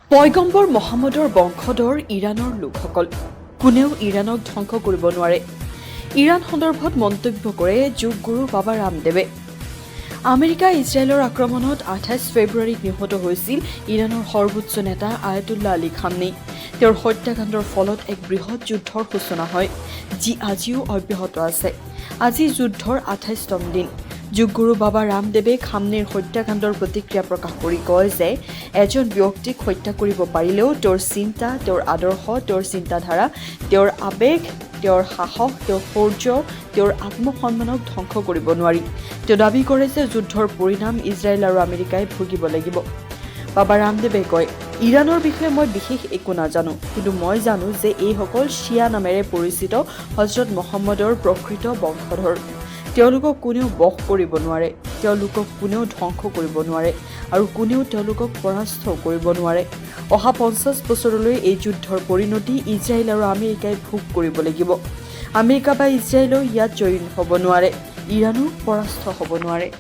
পয়গম্বৰ মহম্মদৰ বংশধৰ ইৰাণৰ লোকসকল। কোনেও ইৰাণক ধ্বংস কৰিব নোৱাৰে, ইৰাণ সন্দৰ্ভত মন্তব্য কৰে যোগগুৰু বাবা ৰামদেৱে। আমেৰিকা ইজৰাইলৰ আক্ৰমণত 28 ফেব্ৰুৱাৰীত নিহত হৈছিল ইৰাণৰ সৰ্বোচ্চ নেতা আয়তুল্লাহ আলী খামনি। তেওঁৰ হত্যাকাণ্ডৰ ফলত এক বৃহৎ যুদ্ধৰ সূচনা হয়, যি আজিও অব্যাহত আছে। আজি যুদ্ধৰ 28তম দিন। যোগগুৰু বাবা ৰামদেৱে খামনিৰ হত্যাকাণ্ডৰ প্ৰতিক্ৰিয়া প্ৰকাশ কৰি কয় যে এজন ব্যক্তিক হত্যা কৰিব পাৰিলেও তেওঁৰ চিন্তা, তেওঁৰ আদৰ্শ, তেওঁৰ চিন্তাধাৰা, তেওঁৰ আৱেগ, তেওঁৰ সাহস, তেওঁৰ শৌৰ্য, তেওঁৰ আত্মসন্মানক ধ্বংস কৰিব নোৱাৰি। তেওঁ দাবী কৰে যে যুদ্ধৰ পৰিণাম ইজৰাইল আৰু আমেৰিকাই ভুগিব লাগিব। বাবা ৰামদেৱে কয়, "ইৰাণৰ বিষয়ে মই বিশেষ একো নাজানো, কিন্তু মই জানো যে এইসকল শ্বিয়া নামেৰে পৰিচিত হজৰত মহম্মদৰ প্ৰকৃত বংশধৰ। তেওঁলোকক কোনেও বশ কৰিব নোৱাৰে, তেওঁলোকক কোনেও ধ্বংস কৰিব নোৱাৰে আৰু কোনেও তেওঁলোকক পৰাস্ত কৰিব নোৱাৰে। অহা 50 বছৰলৈ এই যুদ্ধৰ পৰিণতি ইজৰাইল আৰু আমেৰিকাই ভোগ কৰিব লাগিব। আমেৰিকা বা ইজৰাইলেও ইয়াত জয়ী হ'ব নোৱাৰে, ইৰাণো পৰাস্ত হ'ব নোৱাৰে।"